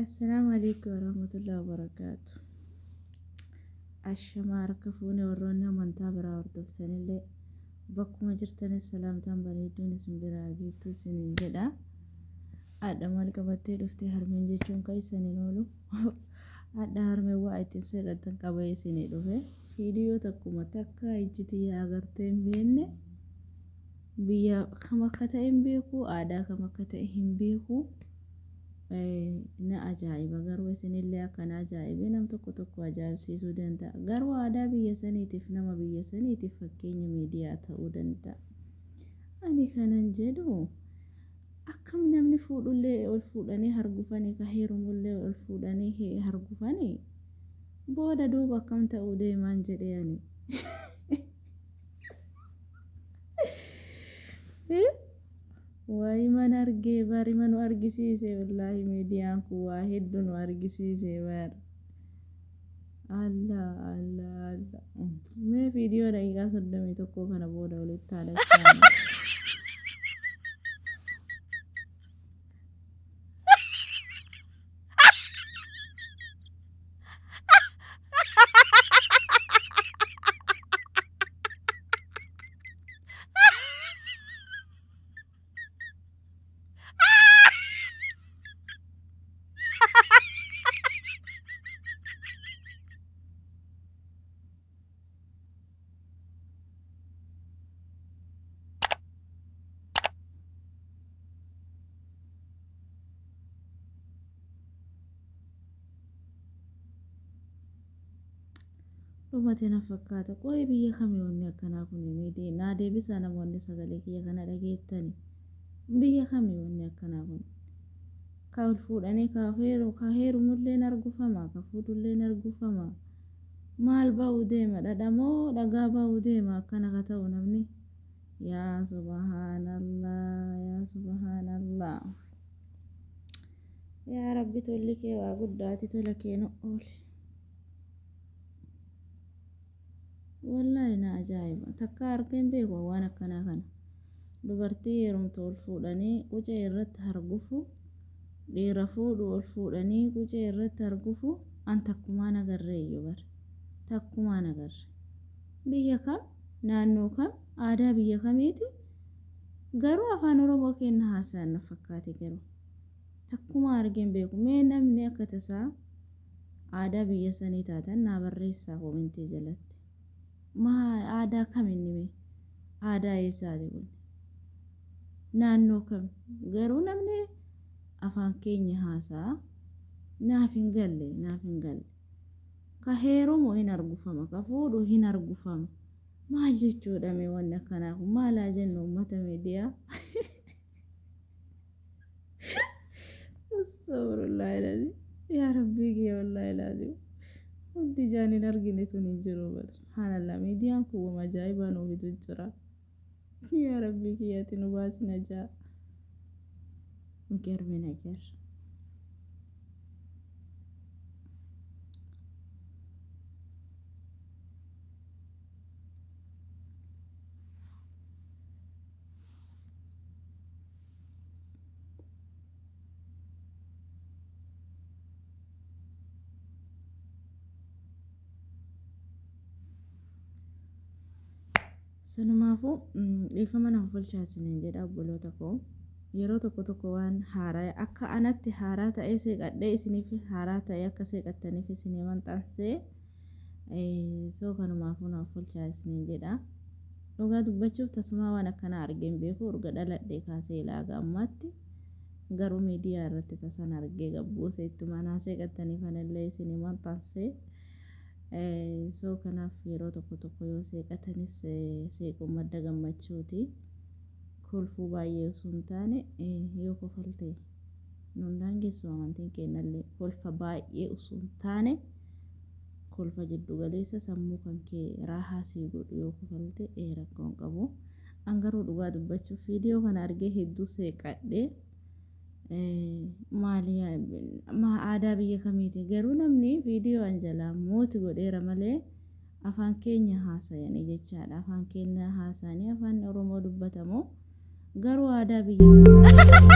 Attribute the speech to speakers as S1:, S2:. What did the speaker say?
S1: Assalaamu alaikum warahmatullahi wabarakaatu. Ashamaa harka fuune warroonni amantaa biraa hordoftanillee bakkuma jirtanis salaamtaan bareedduun isin biraa geettuu isiniin jedha. Haadha maal qabattee dhuftee harmeen jechuun kan isaniin oolu. Haadha harmeen waa ittiin seeqattan qabee isinii dhufe. Viidiyoo takkuma takka ijji tiyya agartee hin beekne biyya kam akka ta'e hin beeku aadaa kam akka ta'e hin beeku. Na ajaa'iba garuu isinillee akka na ajaa'ibe nam tokko tokko ajaa'ibsiisuu danda'a. Garuu aadaa biyya saniitiif nama biyya saniitiif fakkeenya miidiyaa ta'uu danda'a. Ani kanan jedhu akkam namni fuudhullee ol fuudhanii hargufanii ka heerumullee ol fuudhanii hargufanii booda duuba akkam ta'uu deemaan jedhee ani. Wayi man argee bar ima nu argisiise wallaahi miidiyaan kun waa heddu nu argisiise bar. Allah Allah Allah. Mee viidiyoo daqiiqaa 31 kana booda walitti haadha. Dhumate na fakkaata. Qoy biyya kami wanni akkanaa kun miidii naa deebisaa namoonni sagalee kiyya kana dhageettani. Biyya kami wanni akkanaa kun? Ka ol fuudhanii ka heeru ka heerumullee argufama ka fuudhullee argufama. Maal ba'uu deema dhadha moo dhagaa ba'uu deema akkana ka ta'u namni? Yaa subhaanallah yaa subhaanallah. Yaa Rabbi tolli kee waa guddaati tola kee nu ooli. Wallaahi na ajaa'iba. Takka argeen beeku waan akkanaa kana. Dubartii heerumtu ol fuudhanii qucee irratti hargufu, dhiira fuudhu ol fuudhanii qucee irratti hargufu an takkumaan agarreeyyu bar. Takkumaan agarre. Biyya kam? Naannoo kam? Aadaa biyya kamiiti? Garuu afaan Oromoo keenna haasa'an na fakkaate garuu. Takkumaa argeen beeku. Mee namni akka tasaa aadaa biyya sanii taatan naa barreessaa koomentii jalatti. Maa aadaa kam inni mee? Aadaa eessaati kun? Naannoo kam? Garuu namni afaan keenya haasa'a. Naaf hin galle, naaf hin galle. Ka heerumu hin argufama, ka fuudhu hin argufama. Maal jechuudha mee wanni akkanaa kun? Maal haa jennu uummata miidiyaa? Astagfirullah ilaali. Yaa Rabbii kiyya wallahi ilaali. Wanti ijaan hin argine tun hin jiru bar. Subhaanallah miidiyaan kun wama ajaa'ibaa nuuf fidu jira. Yaa Rabbii kiyya ati nu baasi najaa. Migermi nager. Sanumaafuu dhiifama naaf bulchaa isiniin jedha obboloota koo. Yeroo tokko tokko waan haaraa akka anatti haaraa ta'ee seeqadhee isiniif haaraa ta'ee akka seeqattaniif isinii maxxansee soo kanumaafuu naaf bulchaa isiniin jedha. Dhugaa dubbachuuf tasumaa waan akkanaa argee hin beeku urga dhaladhee kaasee ilaa haga ammaatti garuu miidiyaa irratti tasan argee gabbuuse ittuma naa seeqattaniif anillee isinii maxxansee. So kanaaf yeroo tokko tokko yoo seeqatanis seequun madda gammachuuti. Kolfuu baay'ee osoo hin taane yoo kofalte nun daangessu amantiin keenyallee kolfa baay'ee osoo hin taane kolfa jiddu galeessa sammuu kan kee raahaa sii godhu yoo kofalte rakkoo hin qabu. An garuu dhugaa dubbachuuf viidiyoo kana argee hedduu seeqadhe. Maali aadaa biyya kamiiti garuu namni viidiyoo an jalaa mooti godheera malee afaan keenya haasayanii jechaadha afaan keenya haasayanii afaan oromoo dubbatamu garuu aadaa biyya